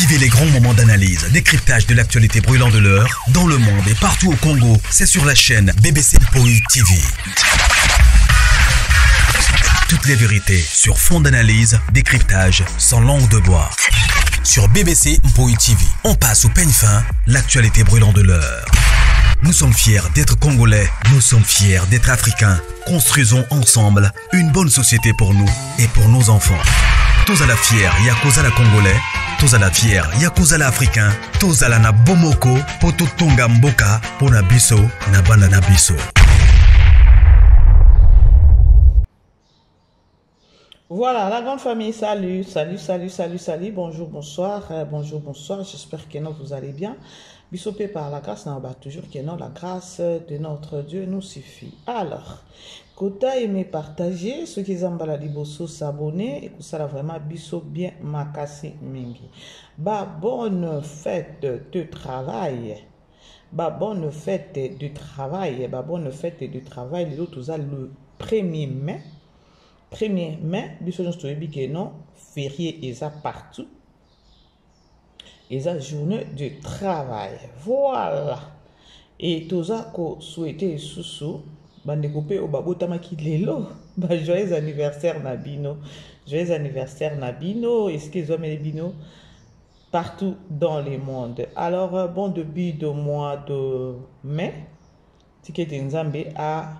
Vivez les grands moments d'analyse, décryptage de l'actualité brûlante de l'heure, dans le monde et partout au Congo. C'est sur la chaîne BBC Mpoi TV. Toutes les vérités sur fond d'analyse, décryptage, sans langue de bois. Sur BBC Mpoi TV, on passe au peigne fin l'actualité brûlante de l'heure. Nous sommes fiers d'être Congolais, nous sommes fiers d'être Africains. Construisons ensemble une bonne société pour nous et pour nos enfants. Tous à la fière, Yakuza la Congolais, tous à la fière, Yakuza la Africain, tous à la na Bomoko, Poto Tonga Mboka, Pona Biso, na Bana na Biso. Voilà, la grande famille, salut, salut, salut, salut, salut, bonjour, bonsoir, bonjour, bonsoir, j'espère que non, vous allez bien. Bisopé par la grâce, non, bah, toujours que non, la grâce de notre Dieu nous suffit. Alors, kota aimer, partager, ceux qui ont la liboso s'abonner, et que ça vraiment biso bien makasi mingi. Bah, bonne fête de travail. Bah, bonne fête du travail. Bah, bonne fête du travail. Les autres, le 1er mai. 1er mai, biso nyonso toyebi ke non, férié eza partout. Eza journée de travail. Voilà. Et toza ko souhaiter lisusu bandeko mpe oyo babotamaki lelo, ba joyeux anniversaire na bino. Joyeux anniversaire na bino, esika ezwameli bino partout dans le monde. Alors, bon début de mois de mai. Tikete Nzambe a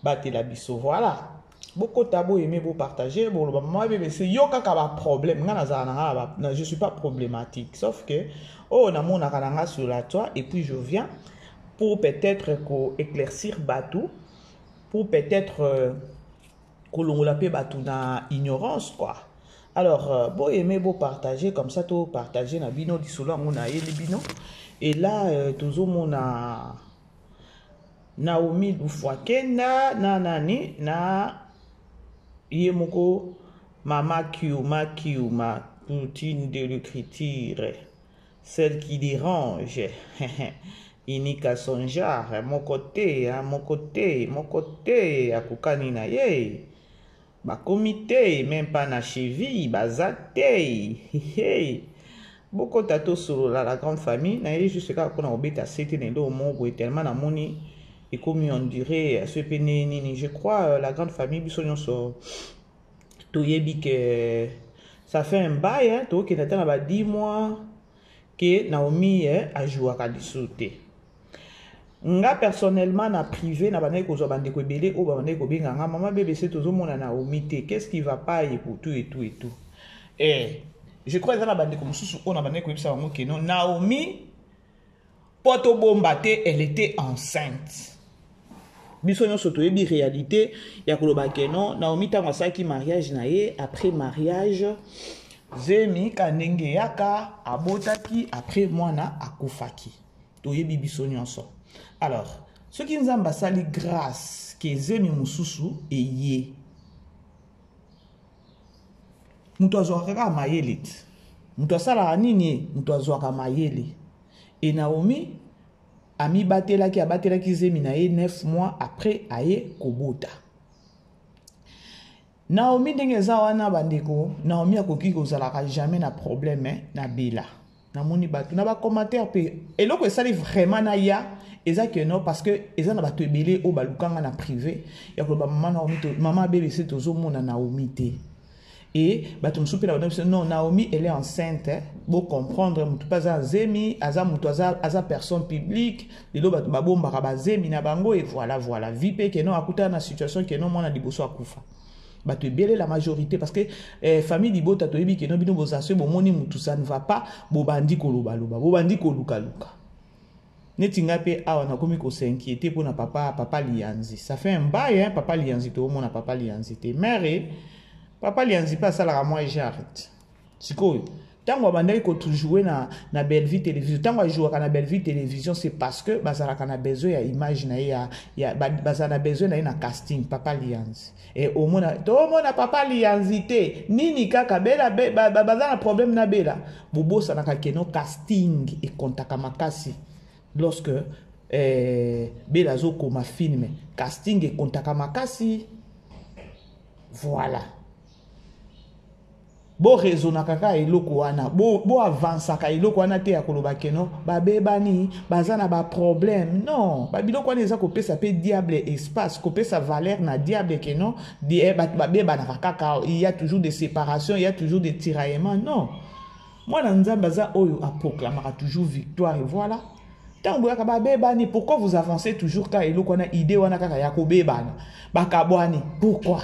batela biso. Voilà. Bokota bo aimer bo partager bo loba mama BBC yo kaka ba problème nga nazala na nga ba, na, je suis pas problématique sauf que oh na monaka na nga sur la toile et puis je viens pour peut-être ko éclaircir batou pour peut-être kolongola pe batou na ignorance quoi. Alors bo aimer bo partager comme ça to partager na bino lisolo yango na yeli bino et là tozomona Naomi Lufwakenda na nani na ye moko Mama Kiuma Kiuma Poutine de l'écriture celle qui dérange Inika son genre moko te, hein, moko te, moko te akokani na ye bakomi te même pas na cheville baza te hey. Bokota tosolola la grande famille na ye juste kaka mpona kobeta sete na eloko moko boye tellement namoni ekomi on dirait soki mpe ndenge nini. Je crois la grande famille biso nyonso toyebi que ça fait un bail, hein, tokokende ata na ba 10 mois que Naomi ajouaka lisusu te. Nga personnellement na privé na bandaki kozwa bandeko ebele oyo babandaki kobenga nga mama BBC tozomona Naomi te, qu'est-ce qui va pas et pour tout et tout et tout. Eh, je crois eza na bandeko mosusu oyo na bandaki koyebisa bango ke non, Naomi po tobomba te, elle était enceinte. Biso nyonso toyebi réalité ya koloba ke non, Naomi ntango asalaki mariage na ye, après mariage zemi ka ndenge eyaka abotaki, après mwana akufaki. Toyebi biso nyonso. Alors, soki Nzambe asali grâce ke zemi mosusu eye, moto azwaka kaka mayele te. Moto asalaka nini? Moto azwaka mayele. Et Naomi amibatelaki, abatelaki zemi na ye 9 mois après aye kobota. Naomi ndenge eza wana bandeko, Naomi akoki kozalaka jamais na problème, hein, na Bella. Namoni bato na ba commentaire pe eloko esali vraiment na ya eza que non, parce que eza na bato ebele oyo balukanga na privé ya koloba mama Naomi to, mama BBC tozomona Naomi te. Et bato mosusu pe na bino biso, non, Naomi elle est enceinte, hein. Bo comprendre mutu pe aza zemi, aza mutu, aza, aza personne publique, lelo bato babombaka ba zemi na bango et voilà, voilà. Vie pe que non, akutana na situation que non, mwana liboso akufa. Bato ebele la majorité parce que famille libota toyebi que non, bino boza so bomoni mutu ça ne va pas, bobandi koloba loba, bobandi koluka luka. Neti nga pe awa nakomi ko s'inquiéter pona papa, papa Lianzi. Ça fait un bail, hein, papa Lianzi to mona papa Lianzi te. Mère, papa Lianzi pa salaka moi jarte. Sikoyo, tango abandaki ko jouer na Bellevue Télévision, tango ajouaka na Bellevue Télévision, c'est parce que bazalaka na besoin ya image na ye ya, ya, ba, bazala na besoin na ye na casting, papa Lianzi. Et au mona, to mona papa Lianzi te, nini kaka Bella, be, ba, ba, baza na problème na Bella. Bobosa na kakeno casting et kontaka makasi. Lorsque Bella zo koma film, casting et kontaka makasi. Voilà. Boraisonnaka kaka eloko wana, boavansaka bo eloko wana te ya koloba keno babebani, baza na baproblème. Non, babiloko wana eza kopesa mpe diable espace, kopesa valeur na diable keno bato babebanaka kaka, il y a toujours des séparations, il y a toujours des tiraillements. Non, mwana Nzambe aza oyo aproclamaka toujours victoire. Et voilà, ntango boyaka babebani, pourquoi vous avancez toujours kaka eloko wana, idée wana kaka ya kobebana, bakabwani? Pourquoi,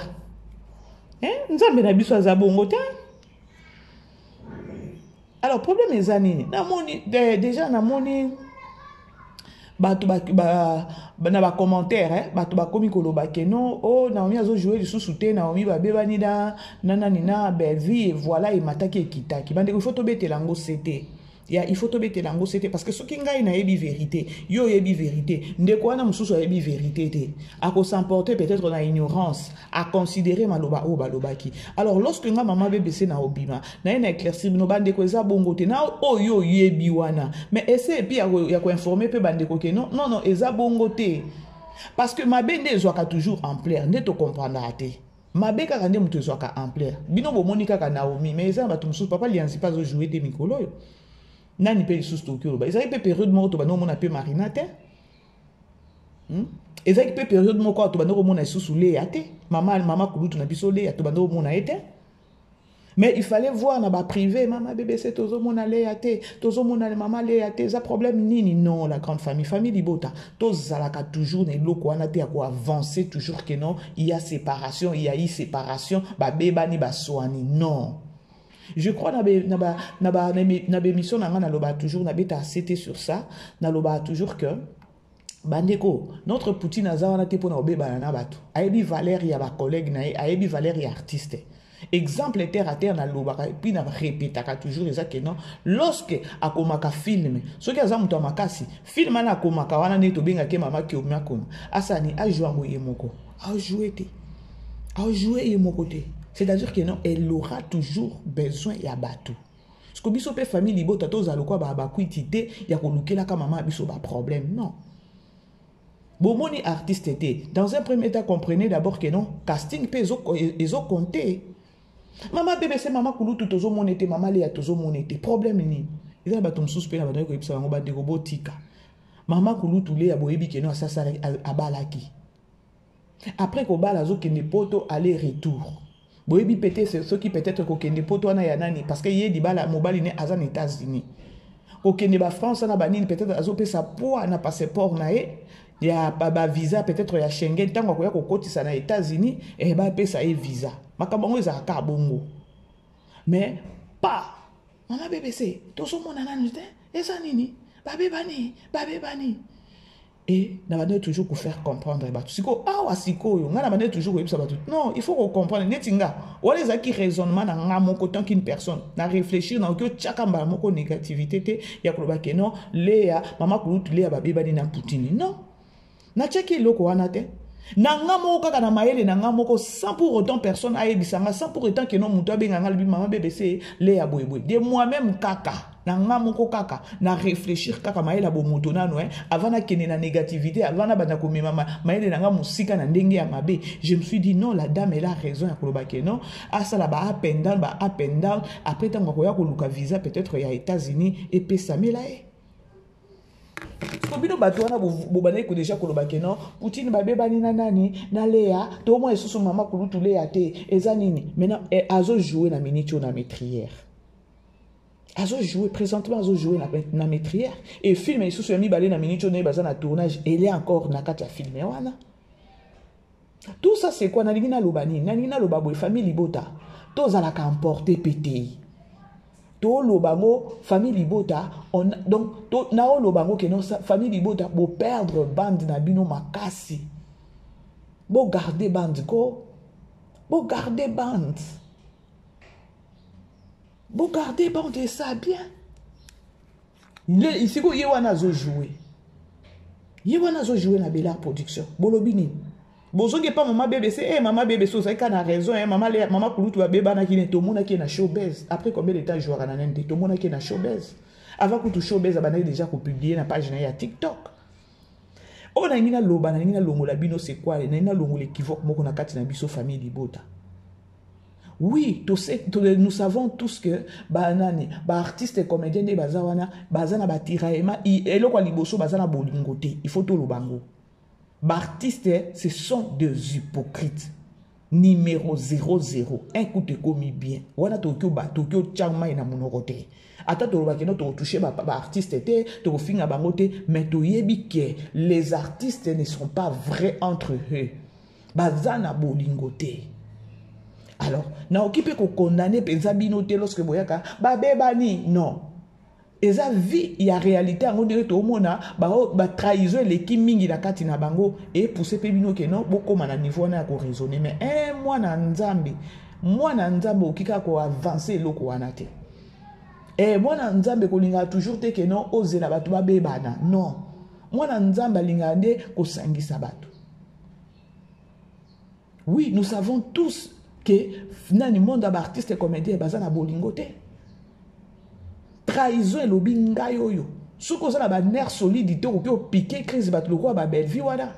hein? Nzambe na biso aza bongo te. Alors problème eza nini? Namoni déjà, namoni bato na bacommentaire, eh, bato bakomi koloba ke non, oh, Naomi azojoue lisusu te, Naomi babebani na nani, na Bellevie. Voilà, emataki, ekitaki. Bandeko, il faut tobetela yango sete ya, il faut tobetela yango sete, parce que soki ngai nayebi vérité, yo oyebi vérité, ndeko wana mosusu ayebi vérité te, akos'emporter peut-être na ignorance, aconsidérer maloba oyo balobaki. Alors lorsque nga mama BBC na obima naye na éclaircir bino, bandeko, eza bongo te na oyo oyebi wana, mais ese et puis ya koinformer mpe bandeko ke non, non, non, eza bongo te, parce que mabe nde ezwaka toujours ampleur, nde tocomprendra te. Mabe kaka nde moto ezwaka ampleur. Bino bomoni kaka Naomi, mais eza na bato mosusu. Papa Lianzi mpe azojoue te mikolo oyo. Nani mpe lisusu tokoki oloba? Ezalaki mpe période moko tobandi komona mpe Marina te, Ezalaki mpe période moko awa tobandi komona lisusu Leya te, mama kulutu na biso Leya, tobandi komona ye te. Mais il fallait voir na baprivé, mama BBC, tozomona Leya te, tozomona mama Leya te, eza problème nini? Non, la grande famille, famille libota, tozalaka toujours na eloko wana te ya koavancer toujours que non, il y a séparation, il y a eu séparation, babebani, baswani. Non, je crois na bémission na nga, naloba toujours, nabeta ct sur ça, naloba toujours que bandeko, notre Poutine aza wana te mpona kobebana na bato. Ayebi valeur ya bacollègue na ye, ayebi valeur ya artiste. Exemple terre à terre, nalobaka puis na répétaka toujours, eza ke non, lorsque akomaka film, soki aza moto ya makasi, film wana akomaka wana nde tobengaki mama Kiomiakoma, asani ajoue yango ye moko, ajoue te, ajoue ye moko te. C'est-à-dire que non, elle aura toujours besoin ya bato. Parce que biso mpe famille libota, tozala lokwa bakwiti te ya kolukelaka mama ya biso baproblème. Non, bomoni artiste te. Dans un premier temps, comprenez d'abord que non, casting mpe ezocompte. Mama BBC, mama kulutu tozomona ete, mama Leya tozomona ete, problème nini? Eza na bato mosusu mpe na bandaki koyebisa bango, bandeko, botika mama kulutu Leya. Boyebi ke non, asasala, abalaki, après kobala azokende Poto aller retour. Boyebi peut-être soki peut-être kokende Poto wana ya nani, parce que ye libala, mobali ne aza na États-Unis, kokende bafrance wana banini, peut-être azopesa poids na passeport na ye ya bavisa, peut-être ya Schengen. Ntango akoya kokotisa na États-Unis, eh, bapesa ye visa. Makambo yango ezalaka kaka bongo. Mais pas mama BBC, tozomona nanu te, eza nini? Babebani, babebani. E na bandeki toujours kofaire comprendre bato. Sikoyo awa, sikoyo ngai na bandeki toujours koyebisa bato, non, il faut kocomprendre. Neti nga wana, ezalaki raisonnement na nga moko tant qu'une personne na réfléchir, nakoki otiaka mbala moko négativité te ya koloba ke non, Leya, mama kulutu Leya babebani na Poutine. Non, natiaki eloko wana te na nga moko, kaka na mayele na nga moko, sans pour autant personne ayebisa nga, sans pour autant ke non, moto abenga nga, alobi mama BBC, Leya boyeboye. De moi-même kaka na nga moko, kaka na réfléchir, kaka mayele ya bomoto nano, eh, avant nakende na négativité, avant nabanda komema mayele na nga mosika na ndenge ya mabe, je me suis dit non, la dame, elle a raison ya koloba ke non, asala ba up and down, ba up and down, après ntango akoya koluka visa peut-être ya États-Unis, epesamela ye. Po bino bato wana bobandaki déjà koloba ke non, Poutine babebani na nani, na Leya, tomona lisusu mama kulutu Leya te, eza nini? Maintenant eh, azojoue na minute oyo na métrière, azojoue présentement, azojoue na métrière et film lisusu ya mibale na minute oyo naye baza na tournage, ele encore na kati ya film wana. Tout ça, c'est quoi? Nalingi naloba nini? Nalingi naloba boye, famille libota, tozalaka emporté pe te. Toloba ngo famille libota on, donc to, naoloba ngo ke non, famille libota, boperdre bande na bino makasi. Bogarde bande ko, bogarde bande, bogarde bande, esa bien. Sikoyo ye wana azojoue, ye wana azojoue na Belar Production. Bolobi nini? Bozongi epa mama BBC. E mama BBC, ozalaki kaka na raison. E mama Lea, mama kulutu babebanaki ne, tomonaki ye na showbase. Après combien de temps jouaka na nani te, tomonaki ye na showbase. Avant kutu showbase, abandaki déjà kopublier na page na ye ya TikTok. Oyo nalingi naloba, nalingi nalongola bino, c'est quoi? Nalingi nalongola équivoque moko na kati na biso famille libota. Oui, nous savons tous que banani, ba artiste et comédien nde baza wana, baza na ba tiraillement, eloko ya liboso baza na bolingo te, il faut toloba ngo. Ba artiste, ce sont des hypocrites. Numéro 00, un coup de komi bien. Wana tokoki ba, tokoki otya mai na monoko te. Ata tolobaki no tokotouche ba, ba artiste te, tokofinga bango te, mais toyebi que les artistes ne sont pas vrais entre eux. Baza na bolingo te. Alors, nakoki mpe kokondane mpenza bino te lorsque boyaka babebani, non. Eza vie ya réalité yango ndenge toomona batrahison eleki mingi na kati na bango, epousse mpe bino ke non, bokóma na niveau wana ya koraisonner. Mais mwana Nzambe, mwana Nzambe okoki kaka koavance eloko wana te. Mwana Nzambe kolingaka toujours te ke non, ozela bato babebana, non. Mwana Nzambe alingaka nde kosangisa bato. Oui, nous savons tous que nani, monde ya baartiste comédien baza na bolingo te. Trahison elobi ngai oyo, soki oza na banerf solide te, okoki opike crise. Bato lokola babelvi wana,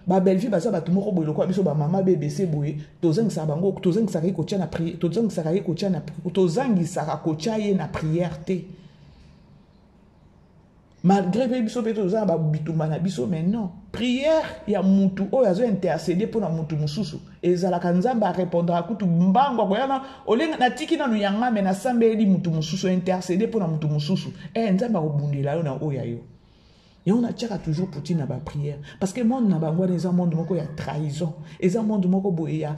babelvi baza bato moko boye lokola biso bamama BBC boye, tozangisaka bango, tozangisaka ye kotia na prière, tozangisaka ye kotia na, tozangisaka kotia ye na prière te, malgré mpe biso mpe toza na babitumba na biso. Mais non, prière ya mutu oyo azo intercéder mpona mutu mosusu ezalaka, Nzambe arépondra kutu mbango. Akoya na olenga natiki nanu yanga, me nasambeli mutu mosusu, intercéder mpona mutu mosusu, Nzambe akobundela yo na oyo ya yo. Yango natiaka toujours Poutine na baprière, parce que monde na bango wana eza monde moko ya trahison, eza monde moko boye ya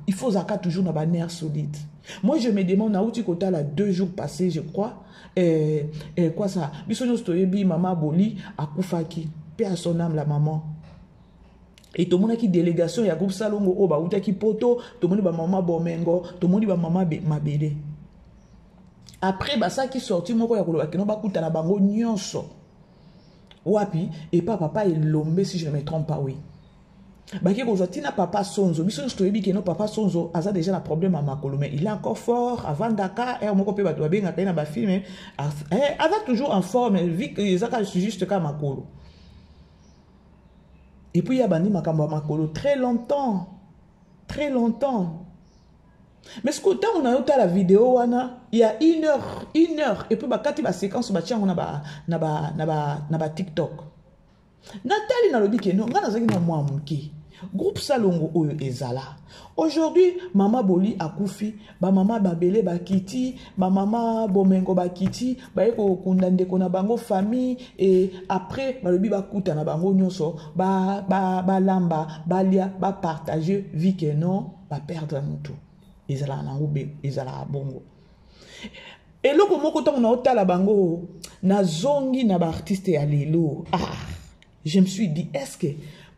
il faut ozalaka toujours na banerf solide. Moi, je me demande, nauti kotala 2 jours passés, je crois, quoi ça, biso nyonso toyebi mama Boli akufaki, mpe à son âme la maman. E tomonaki délégation ya groupe Salongo oyo bautaki Poto, tomoni bamama Bomengo, tomoni bamama Mabele. Après basalaki sortie moko ya koloba keno bakutana bango nyonso wapi? Epa papa Elombe, si je ne me trompe pas. Oui, baki kozwa ntina papa Sonzo. Biso nyonso toyebi keno papa Sonzo aza déjà na problème ya makolo, mais il est encore fort, avandaka ere moko mpe bato babengaka ye na bafilme, aza toujours en forme, vu eza kaka juste kaka makolo. Et puis ya bandi makambo ya makolo très longtemps, très longtemps. Mais ce que ntango na yo tala video wana ya une heure, une heure, et puis bakati baséquence, batia yango na ba TikTok, natali, nalobi ke no, ngai nazalaki na mwa moke, groupe Salongo oyo ezala. Aujourd'hui mama Boli akufi, bamama Babele bakiti, bamama Bomengo bakiti, baye kokunda ndeko na bango, famille. E après balobi bakuta na bango nyonso, balamba, balia, bapartage, vu que non, baperdre motu. Ezalaka nango, ezalaka bongo. Eloko moko, ntango naotala bango, nazongi na baartiste ya lelo, ah, je me suis dit, est ce que,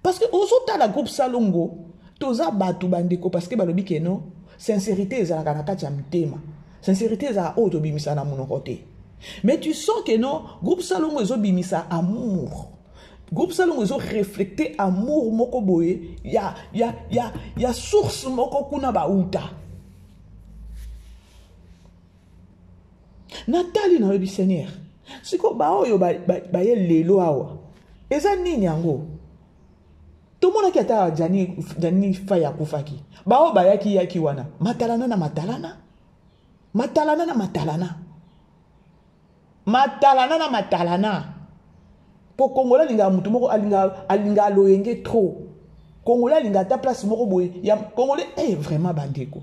parce que ozotala groupe Salongo, toza bato bandeko, parce que balobi ke non, sincérité ezalaka na kati ya mitema, sincérité ezalaka oyo tobimisa na monoko te. Mais tu sens que non, groupe Salongo ezobimisa amour, groupe Salongo ezoreflecte amour moko boye ya source moko kuna bauta. Natali, nayebi, Seigneur, sikoyo baoyo baye ba, ba lelo awa eza nini yango? Tomonaki ata Jani Fai akufaki, baoyo bayaki yaki wana matalana na matalana, matalana na matalana, matalana na matalana. Mpo Kongola alingaka motu moko, alingaka loyenge trop. Kongola alingaka ata place moko boye ya Congolais, vraiment bandeko,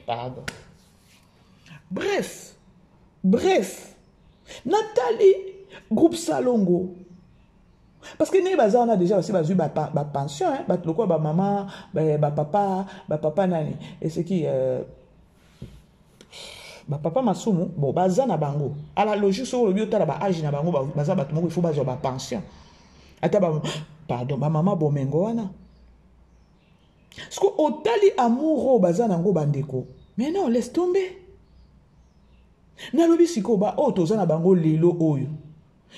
pardon. Bref, bref, natali groupe Salongo, parce que ndenge baza wana déjà, basi bazwi bapension, bato lokola bamama, bapapa, bapapa nani eseki, bapapa Masumu, bon, baza na bango à la logique. Soki olobi otala baage na bango, baza bato moko il faut bazwa bapension. Ata ba, pardon, bamama Bomengo wana, soki otali amour oyo baza nango, bandeko, mais non, laisse tomber. Nalobi sikoyo baoyo toza na bango lelo oyo,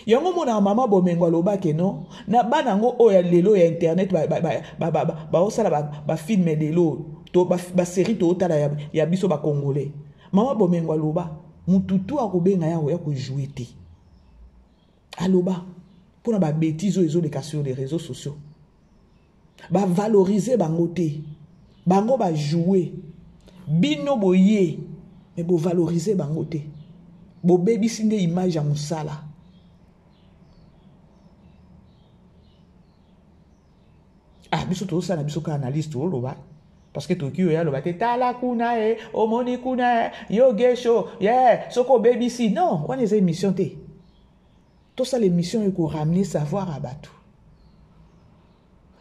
yango monaka mama Bomengo alobaki non, na bana yango oyo ya lelo ya internet, baosala bafilme lelo, basérie tootala ya biso bacongolais. Mama Bomengo aloba mutu tu akobenga ya kojouer te. Aloba mpona babêtises oyo ezoleka sur les réseaux sociaux, bavalorize bango te, bango bajoue. Bino boye mais bovalorize bango te, bobebisi nde image ya mosala. Ah, biso tozosala biso kaka analyse, toloba parce que toki oyo aloba te, tala kuna e omoni kuna e yo gesho ye yeah, soki obebisi non, wana eza émission te. Tosala émission oyo koramener savoir ya bato,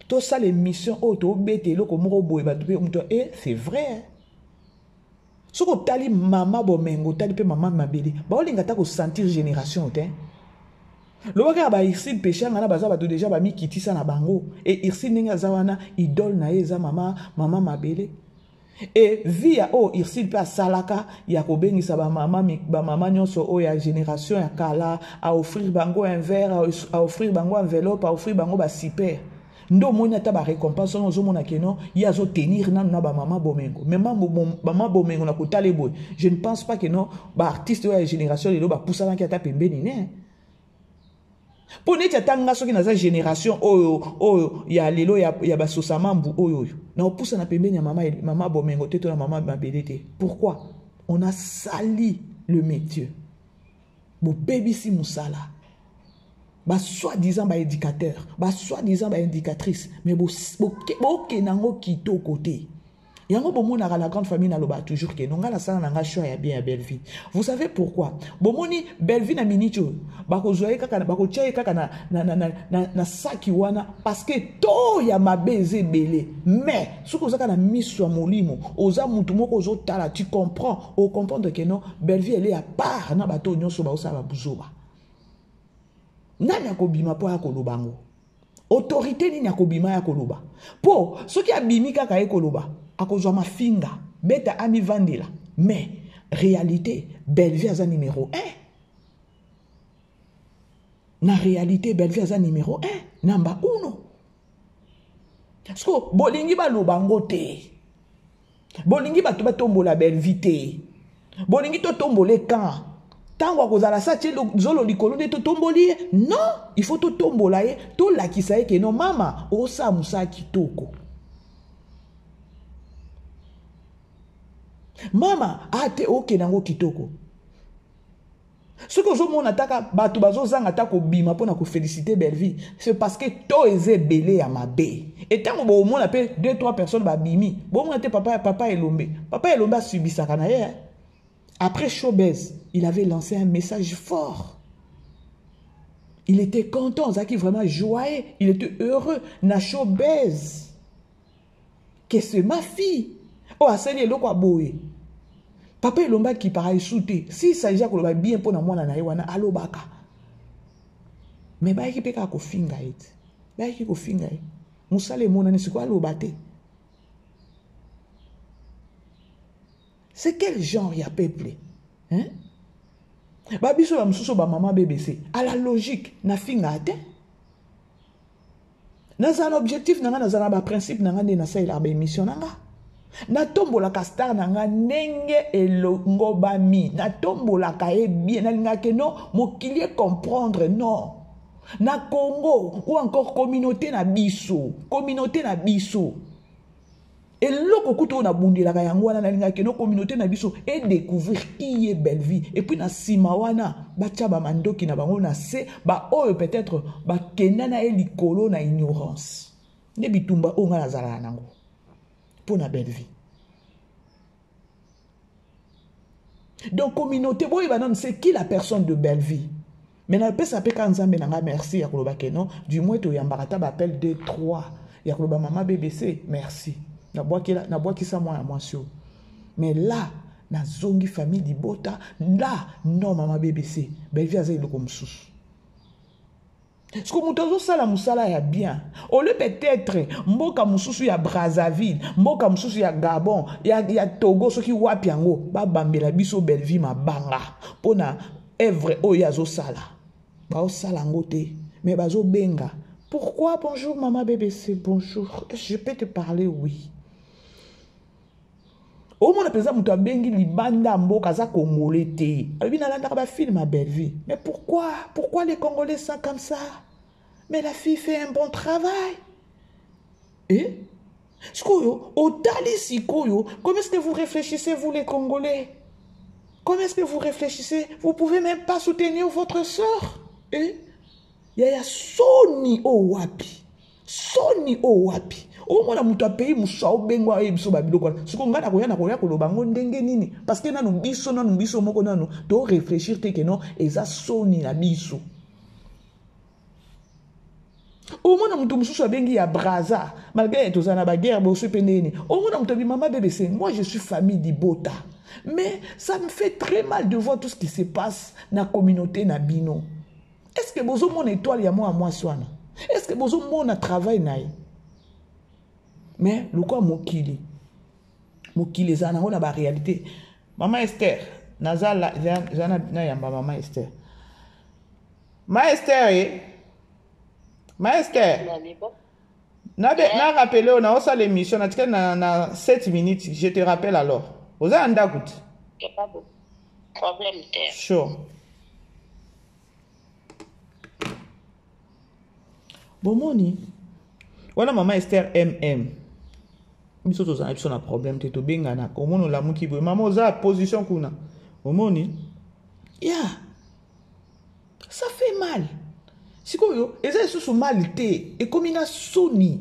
tosala émission oyo tobeta eloko moko boye, bato mpe moto e c'est vrai. Soki otali mama Bomengo, otali mpe mama Mabele, baolinga ata kosentir génération te. Loba kaka ba Ursile Peshanga na baza bato déjà bamikitisa na bango. E Ursile ndenge aza wana, idole na ye eza mama Mabele. E vie ya oyo Ursile mpe asalaka ya kobengisa bamama nyonso oyo ya génération ya kala, aoffrir bango un verre, aoffrir bango enveloppe, aoffrir bango basiper, nde omoni ata barécompense wana. Ozomona que non, ye azotenir nanu na bamama Bomengo. Mais mama Bomengo, na kotala boye, je ne pense pas que non, baartiste oyo ya génération lelo bapusanaki ata pembeni ne, mpo neti ata nga soki naza génération oyo ya lelo ya basosamambu oyo naopusana pembeni ya mama Bomengo te to na mama Mabele te. Pourquoi? On a sali le métier, bobebisi mosala. Basoi-disant baéducateur, basoi-disant baéducatrice, mais bokende yango kitoko te. Yango bomonaka la grande famille, naloba toujours que non, nga nasala na nga choix ya bien ya Bellevie. Vous savez pourquoi? Bomoni Bellevie na miniti oyo, bakozwa ye kaka, bakotia ye kaka na saki wana, parce que to ya mabe eza ebele. Mais soki oza kaka na miso ya molimo, oza mutu moko ozotala, tu comprends, ocomprendre que non, Bellevie ele ya part na bato oyo nyonso baosala babuzoba. Nani akobima mpo aya koloba yango? Autorité nini akobima ya koloba? Mpo soki abimi kaka ye koloba, akozwa mafinga beta amivandela. Mais réalité, Bellevie aza numéro 1. Na réalité, Bellevie aza numéro 1, namba uno. Siko bolingi baloba yango te, bolingi bato batombola Bellevie te. Bolingi totombola ekan ntango akozala sa tie zolo likolo nde totomboli ye? Non, il faut totombola ye, tolakisa ye que non, mama, osala mosala kitoko, mama ate okende yango kitoko. Soki ozomona taka bato bazozanga ata kobima mpona koféliciter Bellevie, c'est parce que to eza ebele ya mabe. Etango bomona mpe deux trois personnes babimi, bomona te papa Elombe. Papa Elombe asubisaka na ye. Après Showbuzz, il avait lancé un message fort. Il était content, azalaki vraiment joyeux, il était heureux na Showbuzz que c'est ma fille oyo asali eloko ya boye. Papa Elombe akipaka esu te. Si s'agit ya koloba bien mpo na mwana na ye wana, alobaka. Mais bayaki mpe kaka kofinga ye te, bayaki kofinga ye. Mosala emonani sikoyo, aloba te. C'est quel genre ya peuple, hein? Babiso bamosusu, bamama BBC, à la logique, nafinga te. Nazala na objectif na nga, nazala na baprincipe na nga nde nasalelaka baémission na nga. Natombolaka star na nga ndenge elongobami, natombolaka ye bien. Nalingaka non, mokili ecomprendre non, na Congo ou encore communauté na biso, communauté na biso. Eloko kutu oyo nabundelaka yango wana, nalingaki no communauté na biso edécouvrir qui est Bellevie. Et puis na nsima wana batya bamandoki na bango na se, baoyo peut-être bakenda na ye likolo na ignorance. Nde bitumba oyo ngai nazalaka nango mpo na Bellevie. Donc communauté, boyeba nanu c'est qui la personne de Bellevie. Mais napesa mpe kaka Nzambe na ngai merci ya koloba que non, du moins toyambaka ata baappel 2 3 ya koloba mama BBC, merci, nabwakisa mwana mwasi oyo. Mais là nazongi famille libota là, non, mama BBC, Bellevie aza eloko mosusu. Parce moto azosala mosala ya bien, au lieu peut-être mboka mosusu ya Brazzaville, mboka mosusu ya Gabon, ya Togo, soki wapi yango, babambela biso Bellevie mabanga mpona œuvre oyo azosala, baosala yango te. Mais bazobenga pourquoi? Bonjour mama BBC, bonjour, je peux te parler? Oui. Omona mpenza moto abengi libanda ya mboka, aza Congolais te, alobi nalandaka bafilm ya Bellevie, mais pourquoi les Congolais sont comme ça? Mais la fille fait un bon travail. E Sikoyo otali sikoyo, comment est-ce que vous réfléchissez, vous les Congolais? Comment est-ce que vous réfléchissez? Vous pouvez même pas soutenir votre sœur. Eh? Yaya soni o wapi? Soni o wapi? Omona moto ya pays mosusu aobengwa aye biso babiloko wana. Sikoyo ngai nakoya nakoya koloba yango ndenge nini? Parce que nanu biso nanu biso moko nanu to réfléchir te que non eza soni na biso. Omona moto mosusu abengi ya Brazza, malgré toza na baguerre boso mpe ndenge nini. Omona moto abi mama BBC, moi je suis famille d'Ibota. Mais ça me fait très mal de voir tout ce qui se passe na communauté na bino. Est-ce que bozomona étoile ya mwana mwasi wana? Est-ce que bozomona travail na ye? Mais lokwa mokili, mokili ezala nango na ba réalité. Mama Esther, naza la, za na, na yamba mama Esther. Ma Esther, eh? Ma Esther. Na be, na rappelé na osala émission na tikali na, na 7 minutes, je te rappelle alors. Oza na ndako te? Problème te. Sure. Bomoni wana mama Esther MM. Biso tozala biso na problème te, tobengana. Omoni olamuki boye, mama oza position kuna. Omoni? Yeah. Ça fait mal. Sikoyo eza lisusu mal te, ekomi na soni.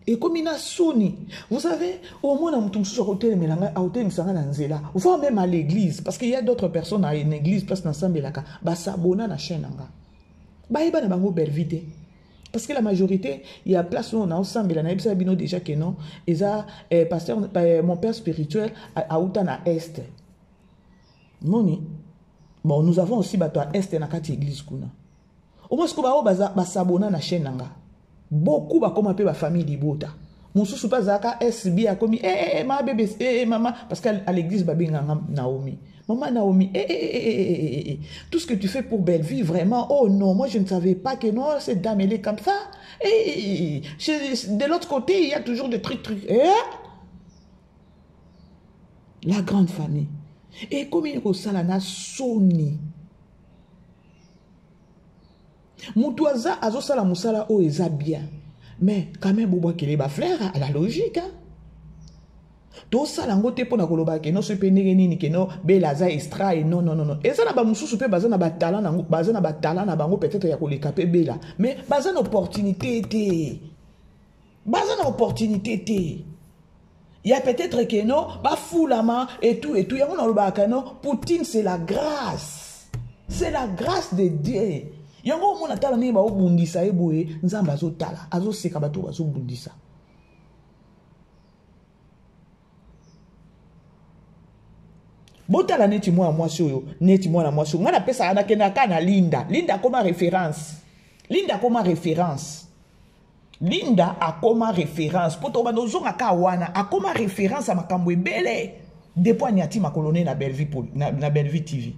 Ekomi na soni. Vous savez, omona mutu mosusu akotelemela ngai, akotelemisa ngai na nzela, voire même à l'église, parce qu'il y a d'autres personnes à une église, place nasambelaka, basabona na chaîne na nga. Bayeba na bango Bellevue te. Parce que la majorité, il y a place où on a osambela, na yebisa bino déjà que non, eza, eh, pasteur, eh, mon père spirituel, a, auta na Est. Moni. Bon, nous avons aussi bato à Est na kati église kuna. Au moins, ce que ba baza, ba sabona na chaîne nanga. Beaucoup ba koma pe ba famille libota. Mosusu pa zaka SB a komi, eh, eh, eh, ma bébé, eh, eh, maman, parce qu'à l'église ba benga nga Naomi. Maman Naomi, eh, eh, eh, eh, eh, eh, eh, tout ce que tu fais pour Bellevue, vraiment, oh non, moi je ne savais pas que non, cette dame elle est comme ça. Eh, eh, eh, eh, chez, de l'autre côté, il y a toujours des trucs, trucs. Eh? La grande famille. Et comme il y a na soni. Mutu aza azosala musala oyo eza bien. Mais quand même bobwakele ba fleurs à la logique, hein. Tosala yango te mpona koloba ke non, soki mpe ndenge nini ke non, Bella aza extra et non, non, non, non. Eza na ba mosusu mpe baza na ba talent na ngo, baza na ba talent na bango peut-être ya koleka mpe Bella. Mais baza na opportunité te. Baza na opportunité te. Il y a peut-être que non, ba fulama et tout et tout. Yango na lobaka non, Poutine c'est la grâce. C'est la grâce de Dieu. Yango omona tala ndenge ba obundisa ye boye, Nzambe azotala, azoseka bato bazobundisa. Botala neti mwana mwasi oyo, neti mwana mwasi oyo. Nga napesaka, nakendaka na Linda. Linda akoma référence. Linda akoma référence. Linda akoma référence. Po to bando zonga ka wana, akoma référence ya makambo ebele. Depuis aniati makolo ne na Bellevue Pol-, na, na Bellevue TV.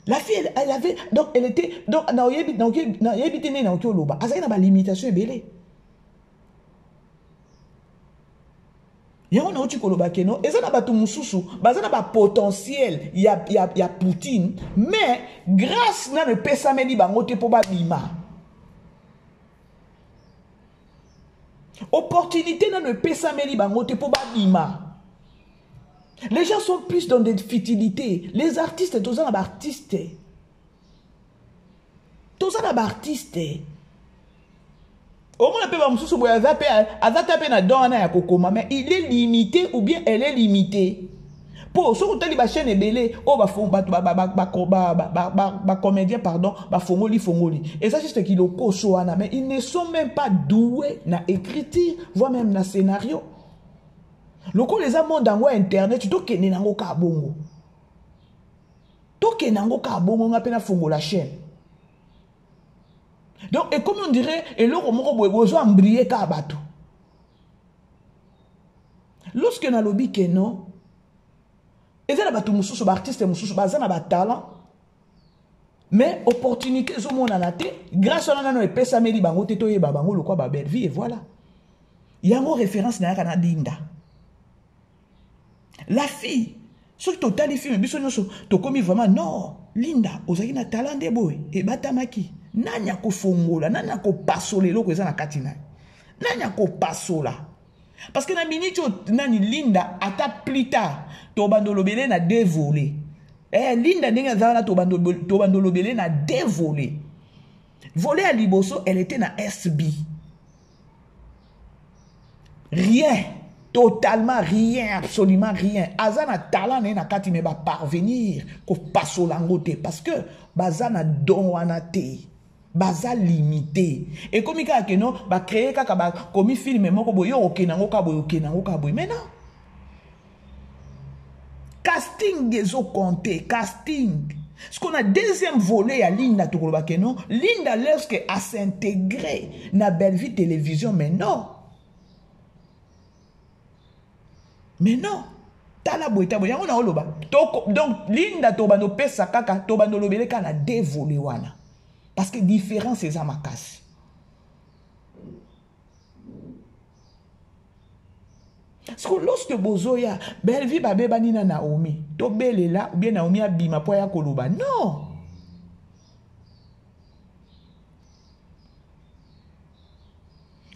La fille, elle, elle avait, donc elle était, donc, na oyebi, na oyebi, na oyebi te nde na oki oloba. Azalaki na ba limitation ebele. Yango na oti koloba ke non, eza na bato mosusu, baza na ba potentiel ya, ya, ya Poutine, mais grâce nano epesameli bango te po babima. Opportunité nano epesameli bango te po babima. Les gens sont plus dans des futilités. Les artistes, toza na ba artistes. Toza na ba artistes. Omona pe ba mosusu boye aza pe, aza ta pe na don wana ya kokoma, mais il est limité ou bien elle est limitée. Po soki otali ba chaîne ebele oyo ba fo-, bato ba, ba, ba, ba, ba, ba, ba, ba, ba comédien, pardon, ba fongoli, fongoli. Et ça juste kilokoso wana, mais ils ne sont même pas doués na écriture, voire même na scénario. Lokola eza monde yango ya internet, tokende nango ka bongo. Tokende nango ka bongo, nga pe na fongola chaîne. Donc, et comme on dirait, eloko moko boye, bozo embryer ka bato. Lorsque nalobi ke non, eza na bato mosusu, ba artiste mosusu, baza na ba talent, mais opportunité ezomonana te, grâce wana nano epesameli bango te, toyeba bango lokwa ba belle vie, et voilà. Yango référence na yaka na Linda. La fille, soki totali film biso nyonso tokomi vraiment non, Linda ozalaki na talent nde boye, ebatamaki. Nani akofongola, nani akopasola eloko eza na kati na ye? Nani akopasola? Parce que na minute oyo nani Linda ata plus tard tobanda olobele na deux volets. Eh, Linda ndenge aza wana tobanda olobele na deux volets. Volet ya liboso, elle était na SB. Rien, totalement rien, absolument rien. Aza na talent na ye na kati mais ba parvenir kopasola yango te parce que baza na don wana te. Baza limité. Ekomi kaka ke non, ba créer kaka ba komi film moko boye, yo okende yango kaka boye, okende yango kaka boye. Mais non. Casting ezo compter, casting. Ce qu'on a deuxième volet ya Linda tokoloba ke non, Linda lorsque a s'intégrer na Bellevue Télévision, mais non. Mais non. Tala boye tala boye yango na oloba. Donc Linda tobando pesa kaka tobando lobele kaka na deux volets wana. Parce que différence eza makasi. Parce que lorsque bozoya Bellevue babebani na Naomi, tobelela ou bien Naomi abima po ya koloba. Non.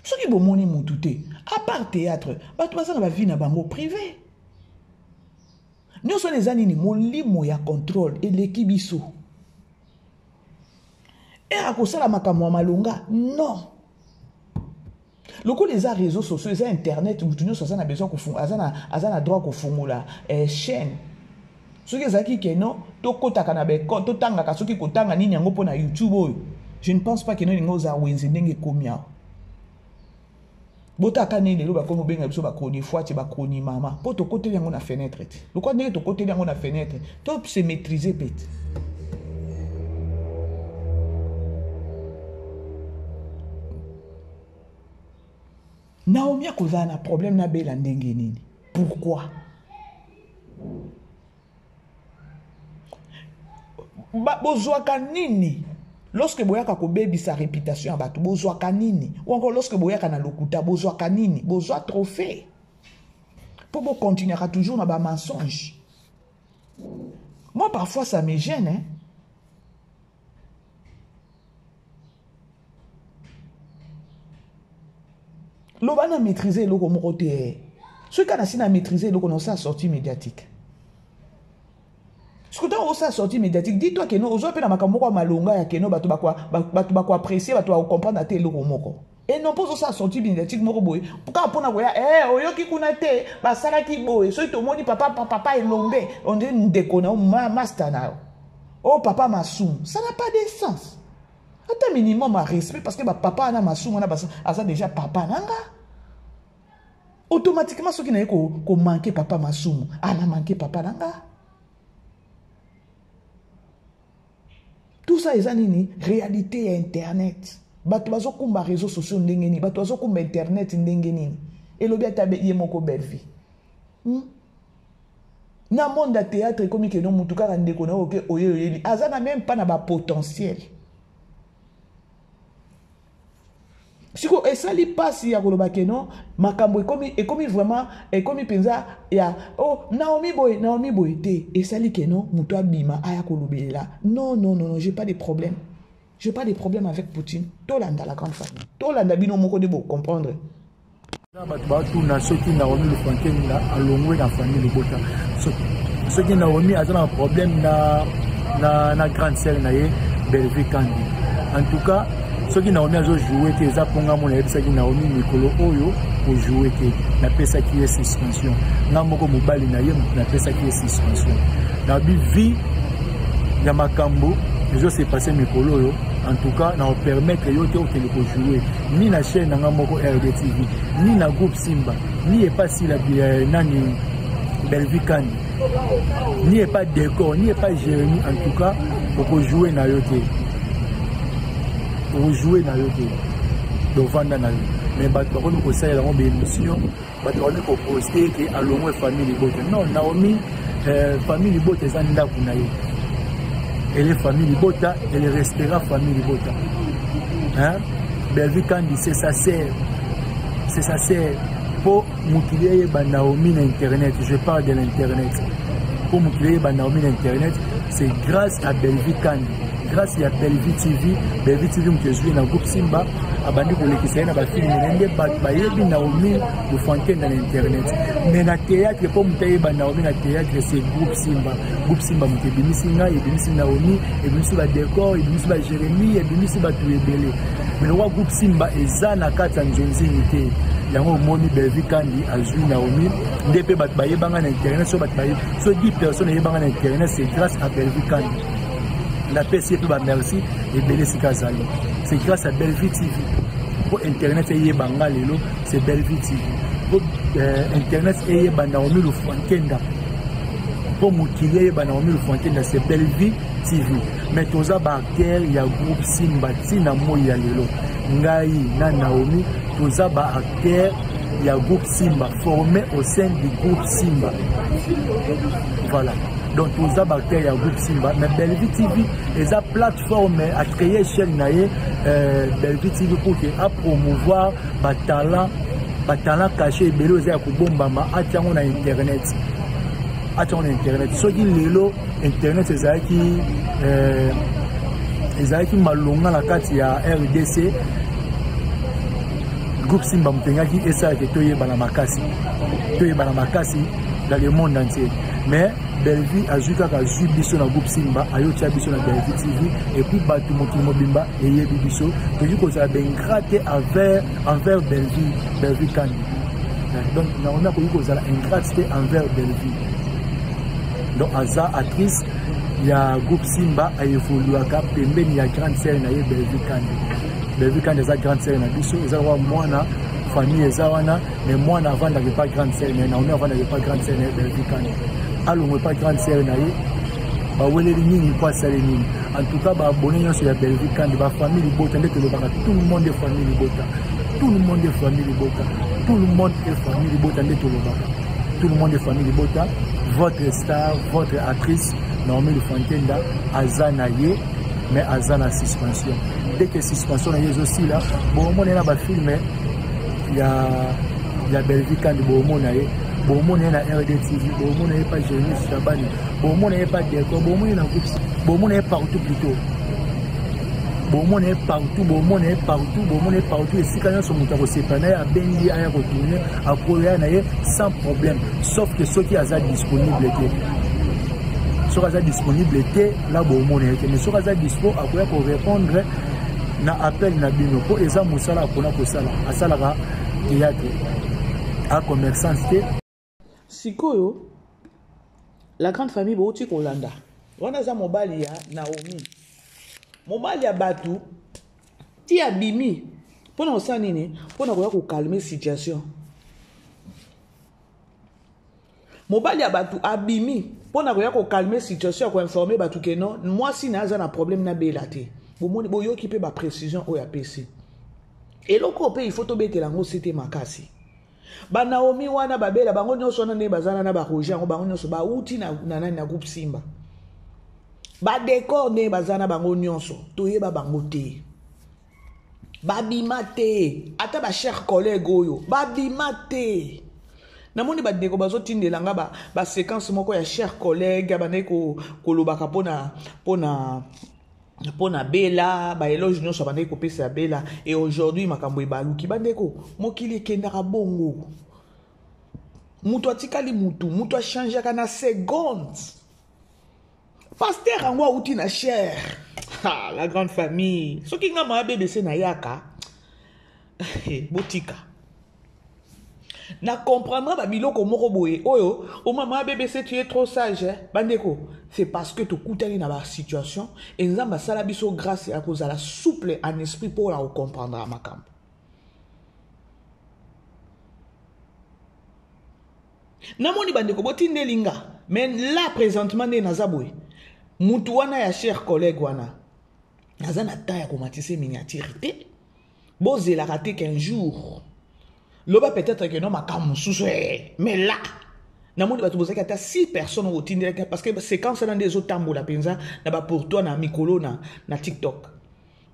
Soki bomoni mutu te, à part théâtre, bato baza na ba vie na bango privé. Nyonso wana eza nini? Molimo ya contrôle eleki biso. Ere akosala makambo ya malonga? Non. Lokola eza réseaux sociaux, eza internet, mutu nyonso aza na besoin kofungola, aza na droit kofungola, eh, chaîne. Soki ezalaki ke non, tokotaka na ba école, totangaka soki kotanga nini yango mpo na YouTube oyo. Je ne pense pas que non elingi ozala wenze ndenge ekomi awa. Botaka nini lelo bakomi kobenga biso ba chronifuati, ba chronimama, mpo tokoteli yango na fenêtre te. Lokola ndenge tokoteli yango na fenêtre, to se maîtriser pe te. Naomi akozala na problème na Bella ndenge nini? Pourquoi? Ba, bozwaka nini lorsque boyaka kobebisa réputation ya bato? Bozwaka nini? Ou encore lorsque boyaka na lokuta, bozwaka nini? Bozwa trophée po bo continuera toujours na ba mensonge. Moi parfois ça me gêne, hein? Loba na maîtriser eloko moko te. Soki kaka nasi na maîtriser eloko na osala sortie médiatique. Soki ntango osala sortie médiatique, dis-toi que non, ozwa mpe na makambo moko ya malonga ya que non, bato bako apprécier, bato bako comprendre ata eloko moko. Et non, mpo ozosala sortie médiatique moko boye, kaka mpona koya, eh, oyoki kuna te, basalaki boye, soki tomoni papa, papa, papa elombe, on dirait ndeko na yo, master na yo. Oh, papa Masumu, ça n'a pas de sens. Ata minimum à respect parce que ba papa na Masumu na basa aza déjà papa nanga. Automatiquement soki na ye ko, ko manquer papa Masumu, ana manquer papa nanga. Tout ça eza nini? Réalité ya internet. Bato bazokumba réseaux sociaux ndenge nini? Bato bazokumba internet ndenge nini? Elobi ata ye moko Bellevue. Na monde ya théâtre ekomi ke no mutu kaka ndeko na yo oke oye oyeli aza na même pas na ba potentiel. Siko esali pasi ya koloba ke no makambo ekomi, ekomi vraiment, ekomi penza ya oh Naomi boye, Naomi boye te. Esali ke no mutu abima aya kolobelela. Non, non, non, non, j'ai pas de problème. J'ai pas de problème avec Poutine. Tolanda la grande famille. Tolanda bino moko de bo comprendre. Bato batuna soki Naomi Lufankenga alongwe na famille libota. Soki Naomi aza na problème na grande sœur na ye Bellevue Kandi. En tout cas, soki Naomi azo jouer te eza mpo nga mona yebisaki Naomi mikolo oyo ko jouer te. Napesaki ye suspension. Nga moko mobali na ye napesaki ye suspension. Na bi vie ya makambo ezo se passer mikolo oyo, en tout cas na permettre yo te okende ko jouer ni na chaîne na nga moko RDTV, ni na groupe Simba, ni epa Sila nani Bellevue Kandi, ni epa Décor, ni epa Jérémy. En tout cas oko jouer na yo te, oko jouer na yo te, donc vanda na yo. Mais bato bakomi kosalela yango ba émission, bato bakomi koposte ke alongwe famille libota. Non, Naomi, famille libota eza ndako na ye. Elle est famille libota, elle restera famille libota. Hein? Bellevue Kandi, c'est sa sœur. C'est sa sœur. Po mokili eyeba Naomi na internet, je parle de l'internet. Po mokili eyeba Naomi na internet, c'est grâce à Bellevue Kandi. grâce ya Bellevue TV. Bellevue TV moto ezwi na groupe Simba, abandi kolekisa ye na bafilme na nde bato bayebi Naomi Lufankenda na internet. Mais na théâtre, mpo moto ayeba Naomi na théâtre, c'est groupe Simba. Groupe Simba moto ebimisi ngai, ebimisi Naomi, ebimisi badécor, ebimisi ba Jérémie, ebimisi bato ebele. Mais lokwa groupe Simba eza na kati ya nzonzingi te, yango omoni Bellevue Kandi azwi Naomi nde mpe bato bayebanga na internet. So bato bayebi, so 10 personnes eyebanga na internet, c'est grâce à Bellevue Kandi. Napesi ye mpe bamerci ebele esika azali. C'est grâce à Bellevue TV mpo internet eyeba nga lelo, c'est Bellevue TV mpo internet eyeba Naomi Lufuankenda, mpo mokili eyeba Naomi Lufuankenda, c'est Bellevue TV. Mais toza baacteur ya groupe Simba ntina moi ya lelo. Ngai na Naomi toza baacteur ya groupe Simba, formé au sein du groupe Simba. Voilà, donc toza baacteur ya groupe Simba. Mais Bellevue TV eza plateforme, a créé chaîne na ye Bellevue TV pour que a promouvoir batalent, batalent caché ebele eza ya kobombama, atia yango na internet, atia yango na internet. Soki lelo internet ezalaki malonga na kati ya RDC, groupe Simba motengaki esalaki toyebana makasi, toyebana makasi dans le monde entier. Mais Bellevue azwi kaka, azwi biso na groupe Simba, ayotia biso na Bellevue TV, et puis bato mokili mobimba eyebi biso. Tokoki kozala baingrat te envers Bellevue, Bellevue Kandi. Donc Naomi akoki kozala ingrate te envers Bellevue. Donc aza actrice ya groupe Simba, aevoluaka pembeni ya grande sœur na ye Bellevue Kandi. Bellevue Kandi eza grande sœur na biso, eza lokola mwana famille eza wana. Mais mwana avandaka epa grande sœur na ye, Naomi avandaka epa grande sœur na ye Bellevue Kandi. Alongwe epa grande sœur na ye, baweleli nini mpo asali nini? En tout cas baabonné nyonso ya Bellevue Kandi, bafamille libota nde tolobaka, tout le monde est famille libota, tout le monde est famille libota, tout le monde est famille libota nde tolobaka, tout le monde est famille libota. Votre star, votre actrice Naomi Lufankenda aza na ye, mais aza na suspension. Dès que suspension na ye ezosila, bomona ye na bafilme ya Bellevue Kandi, bomona ye, bomona ye na RD TV, bomona ye pa Jérémie Chabani, bomona ye pa Decor, bomona ye na groupe, bomona ye partout plutôt, bomona ye partout, bomona ye partout, bomona ye partout. Esika nyonso moto akosepa na ye, abengi aya kotourne, akoya na ye sans problème, sauf que soki aza disponible te. Soki aza disponible te, la bomona ye te. Mais soki aza dispo, akoya korépondre na appel na bino, mpo eza mosala akona kosala, asalaka théâtre, a commerçante te. Sikoyo la grande famille bouti kolanda wana aza mobali ya Naomi, mobali ya bato ti abimi mpona kosala nini? Mpona koya kokalme situation. Mobali ya bato abimi mpona koya kokalme situation, ya koinforme bato ke non, mwasi na aza na problème na bela te. Bomoni, boyoki mpe baprécision oyo apesi. Eloko oyo mpe il faut tobetela yango sete makasi. Banaomi wana babela bango nyonso wana ndenge bazala na baroger yango, bango nyonso bauti na nani? Na groupe Simba. Badécor ndenge baza na bango nyonso, toyeba bango te, babima te. Ata bachers collègue oyo babima te. Namoni bandeko bazotindela nga baséquence moko ya cher collègue abandaki kolobaka mpona Bela, baéloge nyonso abandaki kopesa ya Bela. Et aujourd'hui makambo ebaluki. Bandeko, mokili ekendaka bongo. Moto atikali mutu, moto achangeaka na seconde. Pasteur yango awuti na cher. Ha, la grande famille, soki nga maya BBC nayaka, botika na comprendre babiloko moko boye oyo. O mama BBC, tu es trop sage, eh? Bandeko, c'est parce que tokutani na basituation e Nzambe asala biso grâce ya kozala souple en esprit mpo na kocomprendre makambo. Namoni bandeko botindeli nga, mais là présentement nde naza boye, mutu wana ya cher collègue wana naza na temps ya komatisa miniature te. Bozelaka te qu'un jour loba peut-être que non, makambo mosusu, mais là namoni bato bozalaki ata 6 personnes otindelaki, parce que séquence wana nde ezotambola mpenza na bapourtoi na mikolo na TikTok.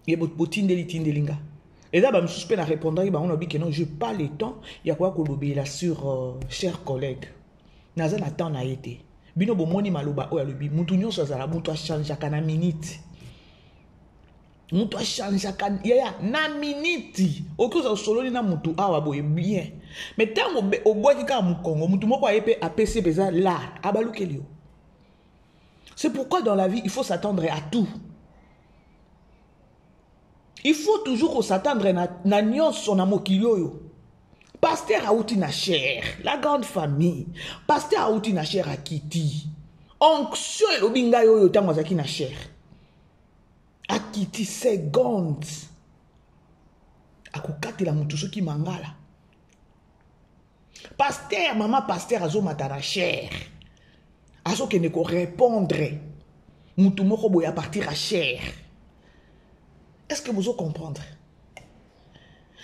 Ye botindeli tindeli nga, eza bamisusu mpe na répondraki bango na bike non, j'ai pas le temps ya koya kolobela sur cher collègue, naza na temps na ye te. Bino bomoni maloba oyo alobi, mutu nyonso azala mutu achangeaka na minute. Moto achangeaka yaya na miniti. Okoki kozala osololi na motu awa boye bien, mais ntango obwaki kaka mokongo, motu moko aye mpe apesi ye mpenza la abalukeli yo. C'est pourquoi dans la vie, il faut s'attendre à tout. Il faut toujours s'attendre na nyonso na mokili oyo. Pasteur auti na chair, la grande famille. Pasteur auti na chair akiti. Onction elobi ngai oyo ntango azalaki na chair. Akiti seconde. Akokatela motu soki mangala. Pasteur, mama pasteur azomata na chair. Azokende ko répondre mutu moko boye à partir à chair. Est-ce que vous comprendre?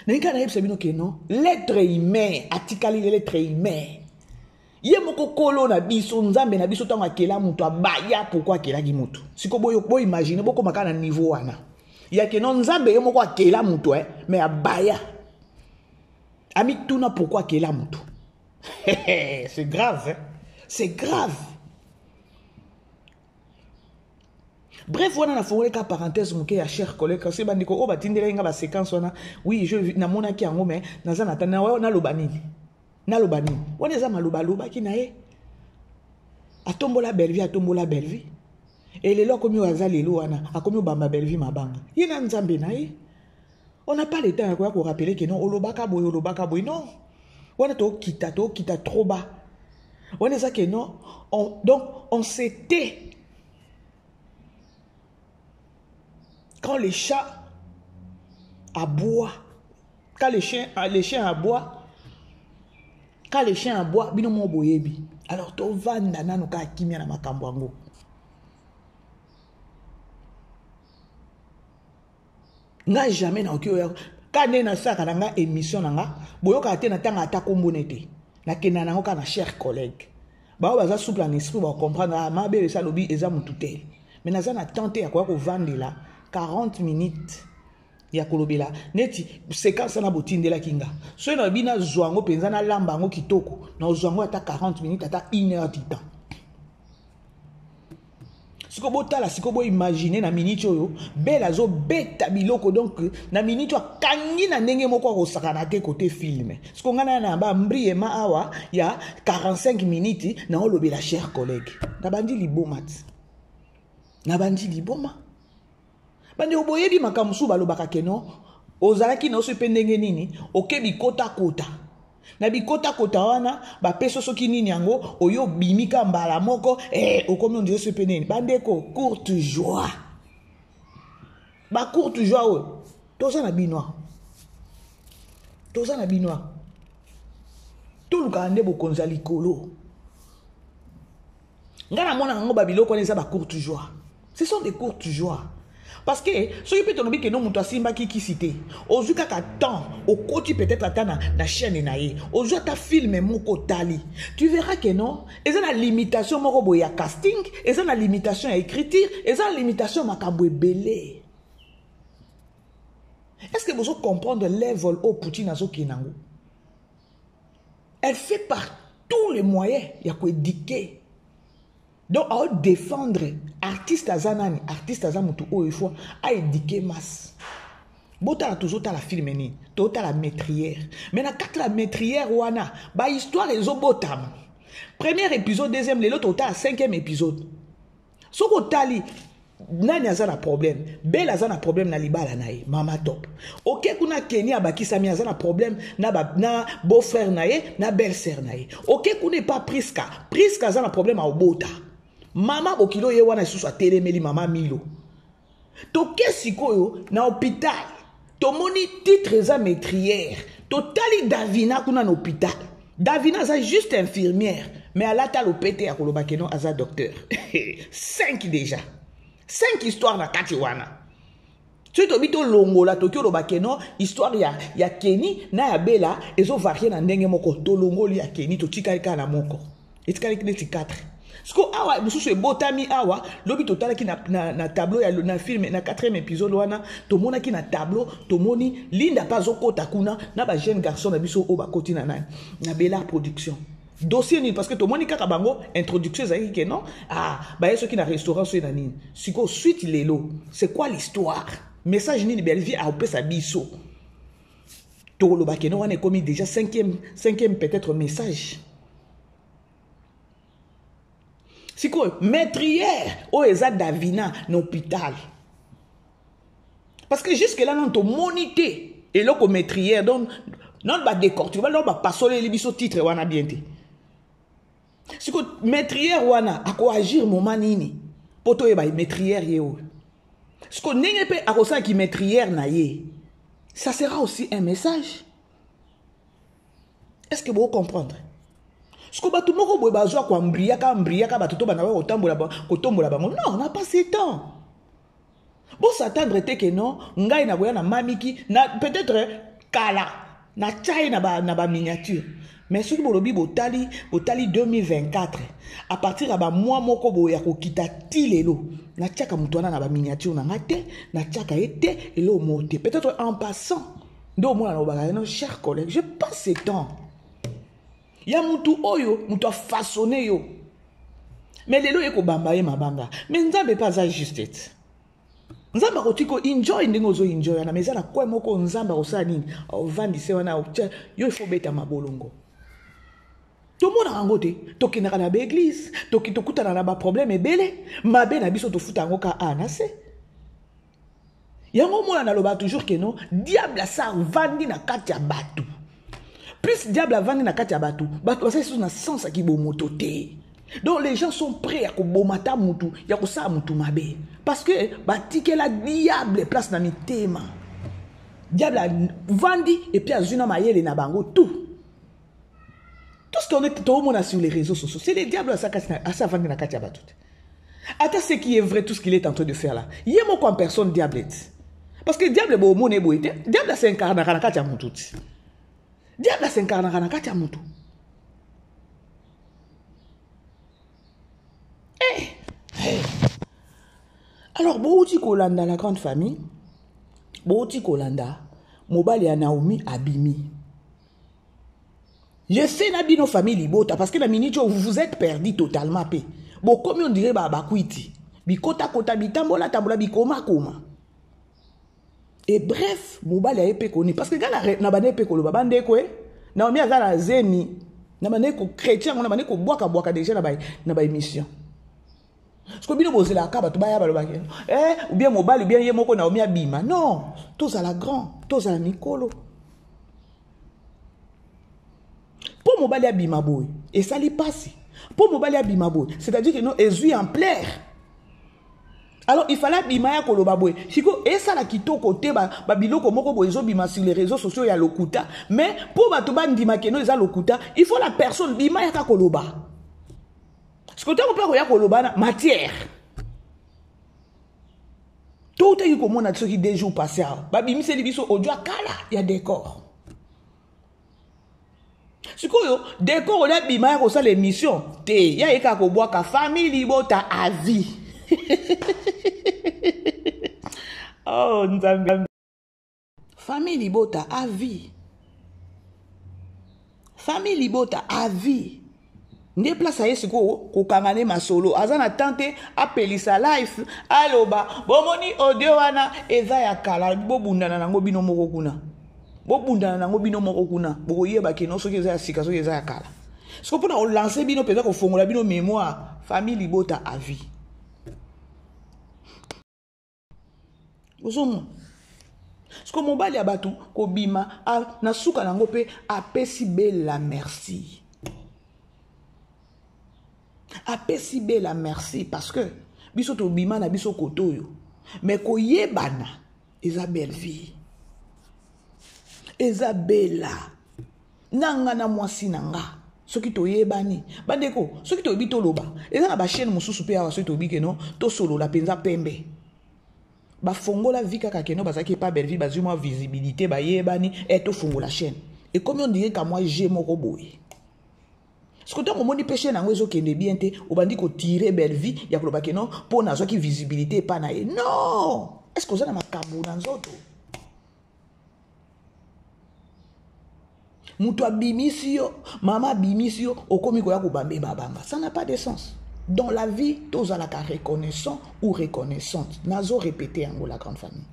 Nalingi kaka nayebisa bino ke non, l'être humain atikali l'être humain. Ye moko kolo na biso, Nzambe na biso ntango akela moto abaya pourquoi akelaki moto. Siko boyo bo imaginer bokoma kaka na niveau wana. Ya ke non, Nzambe ye moko akela moto mais abaya. Amituna pourquoi akela moto. C'est grave, hein? C'est grave. Bref, wana na fongoli ka parenthèse moke ya cher collègue, kasi bandeko oyo batindelaki nga ba séquence wana, oui, je namonaki yango, mais naza na tanda, naloba nini? Naloba nini? Wana eza maloba alobaki na ye. Atombola Bellevue, atombola Bellevue. Et lelo akomi oyo aza lelo wana, akomi obamba Bellevue mabanga. Ye na Nzambe na ye. On n'a pas le temps ya koya ko rappeler que non, olobaka boye, olobaka boye, non. Wana tokita, tokita trop bas. Wana eza que non, on, donc on s'était. Quand les chats aboient, quand les chiens, les chiens aboient, quand les chiens aboient, bino mo boyebi. Alors tovanda nanu ka kimia na makambo yango. Nga jamais na oki oya ka nde nasalaka na nga émission na nga, boyokaka te na tanga ata kombo ne te. Nakenda nango kaka na cher collègue. Bao baza souple en esprit, ba comprendre, ah, mabe esa lobi eza mutu te. Mais naza na temps te ya koya kovandela 40 minutes ya kolobela neti séquence na botindelaki nga. Soki nalobi nazwa yango mpenza, nalamba yango kitoko, nazwa yango ata 40 minutes, ata une heure du temps. Siko botala, siko bo imaginer na minute oyo Belle azobeta biloko, donc na minute oyo akangi na ndenge moko akosakana te côté film. Siko nga na ba mbriema awa ya 45 minutes na olobela cher collègue. Nabandi liboma ti. Nabandi liboma. Bandi oboyebi makambo mosusu balobaka ke non, ozalaki na oso pe ndenge nini, oke bikota kota. Na bikota kota wana, bapeso soki nini yango, oyo obimi ka mbala moko, okomi ondire soki pe nini. Bandeko, courte joie. Ba courte joie oyo, toza na bino awa. Toza na bino awa. Tolukaka nde bokonzi ya likolo. Nga namona yango ba biloko wana eza ba courte joie. Ce sont des courtes joies. Parce que soki pe tolobi ke no moto asimbaki kisi te, ozwi kaka temps, okoti peut-être ata na chaîne na ye, ozwi ata film moko otali, tu verras que non, eza na limitation moko boye ya casting, eza na limitation ya écriture, eza na limitation ya makambo ebele. Est-ce que bozo comprendre level oyo Poutine azokende nango? Elle fait par tous les moyens ya koéduquer. Donc, à défendre artiste aza nani? Artiste aza mutu oyo il faut à éduquer masse. Botala toujours tala film nini? Totala meurtrière. Mais na kati la meurtrière wana, ba histoire ezo botama. Premier épisode, deuxième, lelo totala cinquième épisode. Soko tali nani aza na problème? Belle aza na problème na libala na ye, mama top. Ok, kuna Kenny abakisami aza na problème na ba, na beau-frère na ye, na belle-sœur na ye. Ok, kuna pa Priska. Priska aza na problème a obota. Mama bokilo ye wana lisusu atelemeli mama Milo. Toke sikoyo na hôpital. Tomoni titre eza meurtrière. Totali Davina kuna na hôpital. Davina aza juste infirmière, mais alata lopete ya koloba ke non aza docteur. 5 déjà. 5 histoires na kati wana. Soki tobi tolongola, toki oloba ke non, histoire ya Kenny na ya Bella ezo varier na ndenge moko. Tolongoli ya Kenny, totikali kaka na moko. Etikali neti 4. Siko awa mosusu ebotami awa, lobi totalaki na tableau ya, na film, na 4e épisode wana, tomonaki na tableau, tomoni Linda pa azokota kuna na ba jeune garçon na biso oyo bakoti na nani, na Bella Production. Dossier nini? Parce que tomoni kaka bango introduction ezalaki ke non, ah, baye soki na restaurant soki na nini. Siko suite lelo, c'est quoi l'histoire? Message nini Bellevue akopesa biso? Tokoloba keno wana ekomi déjà cinquième peut-être message. Sikoyo meurtrière oyo eza Davina na hôpital. Parce que jusque là non tomoni te eloko meurtrière donc non ba décortiquer ba non ba pasoleli biso titre wana bien te. Sikoyo meurtrière wana ako agir moment nini? Po toyeba meurtrière ye oyo. Sikoyo ndenge pe akosala ki meurtrière na ye, ça sera aussi un message. Est-ce que vous comprenez? Ce que bato moko boye bazwa ko ambriaka, ambriaka bato to bana ba kotambola ba, kotombola bango. Non, on n'a pas ce temps. Bon s'attendre te que non, ngai na koya na mamiki, na peut-être kala, na tchai na ba, na ba miniature. Mais soki bolobi botali, botali 2024, à partir ya ba mois moko boye ya kokita ti lelo, na tchaka moto wana na ba miniature na nga te, na tchaka ye te, elo mo te. Peut-être en passant, nde omona na obaka, non, cher collègue, je passe ce temps. Ya mutu oyo, mutu a façonné yo. Mais lelo ye kobamba ye mabanga. Mais Nzambe pa aza juste te. Nzambe akoki ko enjoy ndenge ozo enjoy wana, mais eza na coin moko Nzambe akosala nini? Ovandise wana, otia, yo il faut beta mabolongo. Tomonaka yango te, tokendaka na ba église, tokutana na ba problème ebele, mabe na biso tofuta yango ka A na C. Yango mona naloba toujours que non, diable asa avandi na kati ya bato. Plus diable avandi na kati ya bato, bato basali susu na sens ya kibomoto te. Donc les gens sont prêts à kobomata mutu, ya kosala mutu mabe. Parce que batikela diable place na mitema. Diable avandi et puis azwi na mayele na bango tout. Tout ce qu'on est tout le monde sur les réseaux sociaux, c'est le diable asa kasi na, asa avandi na kati ya bato te. Ata ce qui est vrai, tout ce qu'il est en train de faire là. Ye moko en personne diable est. Parce que diable bo mone bo ete, diable s'incarne na kati ya mutu ti. Diable s'incarne na kati ya mutu. Eh, eh. Alors bouti kolanda la grande famille, bouti kolanda mobali ya Naomi abimi. Je sais na bino famille libota parce que na minute vous vous êtes perdu totalement pe. Bokomi on dirait ba bakwiti. Bikota kota bitambola tambola bikoma koma. Et bref, mobali aye pe koni parce que gana na bane pe koloba bande ko eh. Naomi aza na zemi. Na bane ko chrétien na bane ko bwaka bwaka déjà na ba émission. Parce que bino bozela ka bato baya balobaki eh ou bien mobali ou bien ye moko Naomi abima. Non, tozala grand, tozala mikolo. Po mobali abima boye, esali pasi. Po mobali abima boye, c'est-à-dire que non ezui en plaire. Alors il fallait abima ya koloba boye. Siko esala kitoko te ba biloko moko boye ezobima sur les réseaux sociaux ya lokuta, mais po bato bandima ke non eza lokuta, il faut la personne bima ya koloba. Siko tango pe koya koloba na matière. To utaki komona soki 2 jours passés awa, babimiseli biso audio ya kala ya décor. Sikoyo décor olia bima ya kosala émission te, ya yeka kobwaka famille libota à vie. Oh Nzambe. Famille libota à vie. Famille libota à vie. Nde place aye sikoyo kokanga ne masolo. Aza na temps te apelisa life, aloba bomoni audio wana eza ya kala, bobundana nango bino moko kuna. Bobundana nango bino moko kuna, bokoyeba ke non soki eza ya sika soki eza ya kala. Sikoyo mpona kolancer bino mpenza kofongola bino mémoire, famille libota à vie. Ozomona sikoyo mobali ya bato kobima na suka nango mpe apesi Bella merci. Apesi Bella merci parce que biso tobima na biso koto oyo, mais koyebana eza belle vie. Eza Bella na nga na mwasi na nga. Soki toyebani bandeko, soki toyebi toloba, eza na ba chaîne mosusu pe awa, soki toyebi ke non tosolola mpenza pembe. Bafongola vie kaka ke non bazalaki epa Bellevue, bazwi mwa visibilité, bayebani, eh, tofongola chaîne. Ekomi on dirait ka mwa jeu moko boye. Soki ntango omoni pe chaîne yango ezokende bien te, obandi kotirer Bellevue ya koloba ke non mpo nazwaki visibilité epa na ye. Non! Est-ce que oza na makambo na nzoto? Moto abimisi yo, mama abimisi yo, okomi koya kobambe mabanga. Ça n'a pas de sens. Dans la vie, tozalaka reconnaissant ou reconnaissante. Nazo répéter yango la grande famille.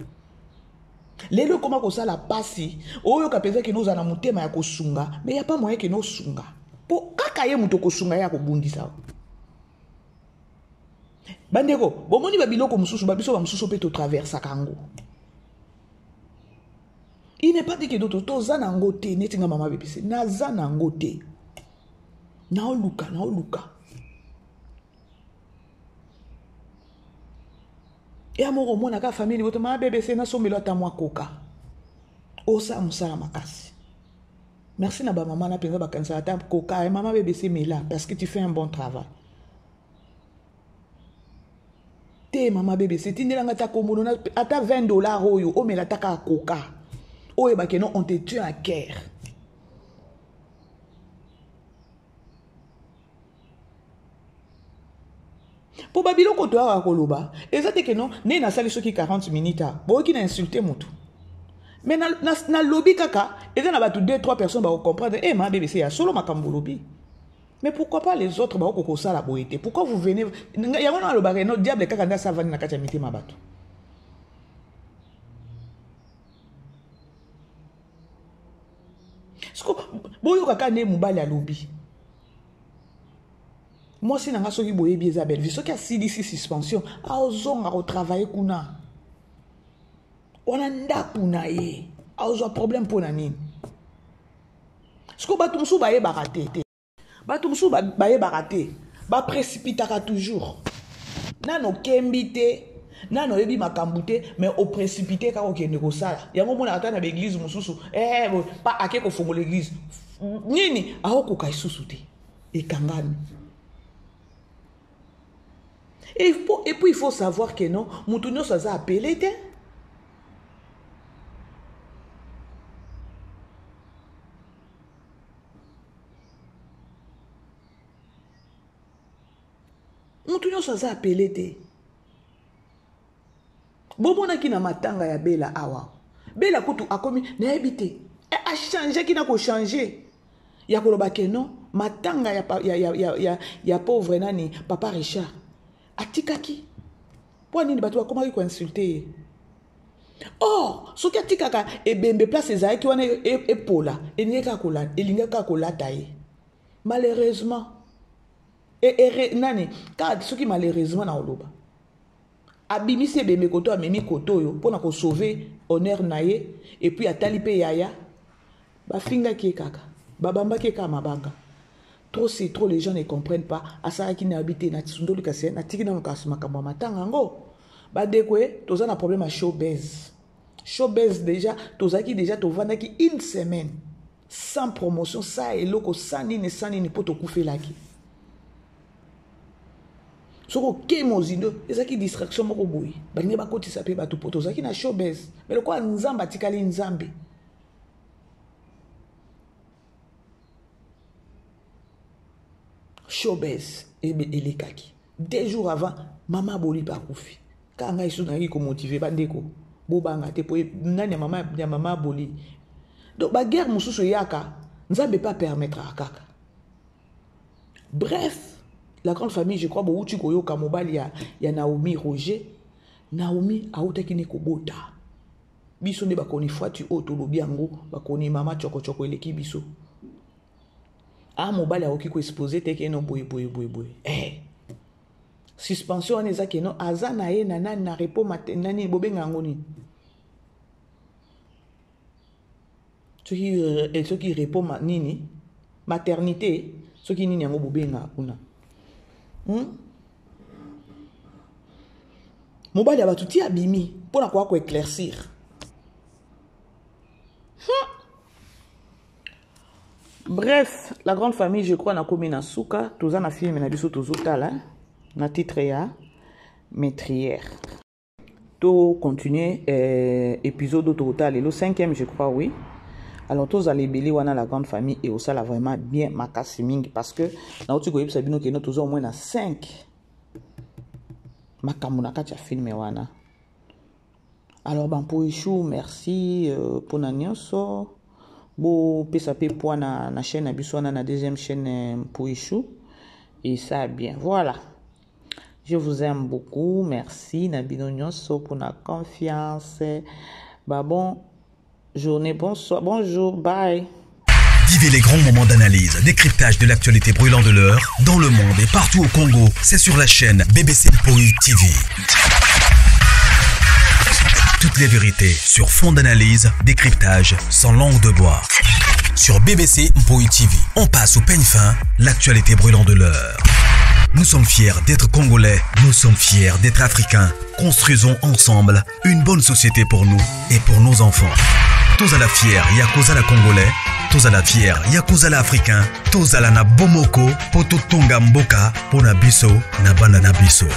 Lelo ekoma kosala pasi, oyoka mpenza kino ozala na motema ya kosunga, mais ya pas moyen kino osunga. Po kaka ye moto okosunga ye akobundisa. Bandeko, bomoni ba biloko mosusu, ba biso ba mosusu mpe totraversaka yango. Il n'est pas dit que d'autres toza na yango te, neti nga mama BBC, naza na yango te. Naoluka, naoluka. Ya moko omonaka famille libota mama BBC nasombelo ata mwa koka. Osala mosala makasi. Merci na ba mama na penza bakanisaka ata koka, mama BBC mela parce que tu fais un bon travail. Te mama BBC tindela nga ata kombono na ata 20 $ oyo omela ata kaka koka. Oyo ba keno on te tient à cœur. Po ba biloko to awa koloba eza te keno ne nasali soki 40 minutes a boyoki na insulter mutu. Mais na lobi kaka eza na bato 2 3 personnes ba comprendre eh ma BBC ya solo makambo lobi. Mais pourquoi pas les autres ba ko sala boyete? Pourquoi vous venez yango na loba no diable kaka nda savani na kati ya mitema bato. Siko boyoka kaka nde mobali alobi. Mwasi na nga soki boyebi eza Bellevue, soki asilisi suspension, aozonga ko travailler kuna. Wana ndaku na ye, aozwa problème mpo na nini? Siko bato mosusu bayebaka te, te. Bato mosusu bayebaka te, ba précipitaka toujours. Nano kembi te, nano oyebi makambo te, mais o précipité kaka okende kosala. Yango omonaka ata na ba église mosusu, bo, pa ake kofongola église. Nini? Aokoka lisusu te. Ekangami. Et puis il faut savoir que non, mutu nyonso aza appelé te. Mutu nyonso aza appelé te. Bomonaki na matanga ya Bella awa. Bella kutu akomi nayebi te. A changé ki na ko changer. Ya koloba ke non, matanga ya pauvre nani papa Richard atikaki. Po nini bato bakomaki ko insulter ye? Or, soki atikaka ebembe place ezalaki wana epola, elingaki kaka kolata ye. Malheureusement, nani, kaka soki malheureusement na oloba. Abimisi ebembe koto, amemi koto oyo mpona kosauver honneur na ye, et puis atali pe yaya, bafingaki ye kaka, babambaki ye kaka mabanga. Trop c'est trop, les gens ne comprennent pas. Asalaki na habité na tsundoli kasi, na tiki nanu kasi makambo ya matanga yango. Badekwe, toza na problème ya showbiz. Showbiz déjà, tozalaki déjà, tovandaki une semaine sans promotion, sans eloko, sans nini, sans nini, po tokufelaki. Soko ke mozindo, ezalaki distraction moko boye. Balingi bakotisa pe bato po tozalaki na showbiz. Mais lokola Nzambe atikali Nzambe. Showbiz elekaki. 2 jours avant, mama Boli pa akufi. Kaka ngai so nayaki komotiver bandeko, bobanga te po nani ya mama, ya mama Boli. Donc ba guerre mosusu eyaka, Nzambe pa permettre kaka. Bref, la grande famille, je crois, bowuti koyoka mobali ya Naomi Roger. Naomi autaki ne kobota. Biso nde bakoni fwati oyo tolobi yango, bakoni mama choko choko eleki biso. Ah, mobali akoki ko exposer te ke no boye, boye, boye, boye. Suspension wana eza ke no, aza na ye na nani, na repos mate, nani, bobenga yango nini? Soki soki repos ma, nini? Maternité, soki nini yango bobenga kuna. Mobali ya bato ti abimi mpona koya ko éclaircir. Bref, la grande famille, je crois, nakomi na suka, toza na film na biso tozotala na titre ya Meurtrière. To continuer épisode total le 5e, je crois, oui. Alors tozala ebele wana la grande famille et osala vraiment bien makasi mingi parce que nauti koyebisa bino ke no toza au moins na 5 makambo na kati ya film wana. Alors Bampoichou, merci pona nyonso. Bo pesa pe poids na chaîne na biso wana na deuxième chaîne Mpoichou et ça bien. Voilà. Je vous aime beaucoup. Merci na bino nyonso pour la confiance. Ba bon journée, bonsoir, bonjour, bye. Vivez les grands moments d'analyse, décryptage de l'actualité brûlante de l'heure, dans le monde et partout au Congo. C'est sur la chaîne BBC Mpoi TV. Toutes les vérités sur fond d'analyse, décryptage, sans langue de bois. Sur BBC Mpoi TV, on passe au peigne fin l'actualité brûlante de l'heure. Nous sommes fiers d'être Congolais, nous sommes fiers d'être Africains. Construisons ensemble une bonne société pour nous et pour nos enfants. Tous à la fière, Yakuza la Congolais, tous à la fière, Yakuza la Africain, tous à la na Bomoko, Poto Tonga Mboka, Pona Biso, na Bana na Biso.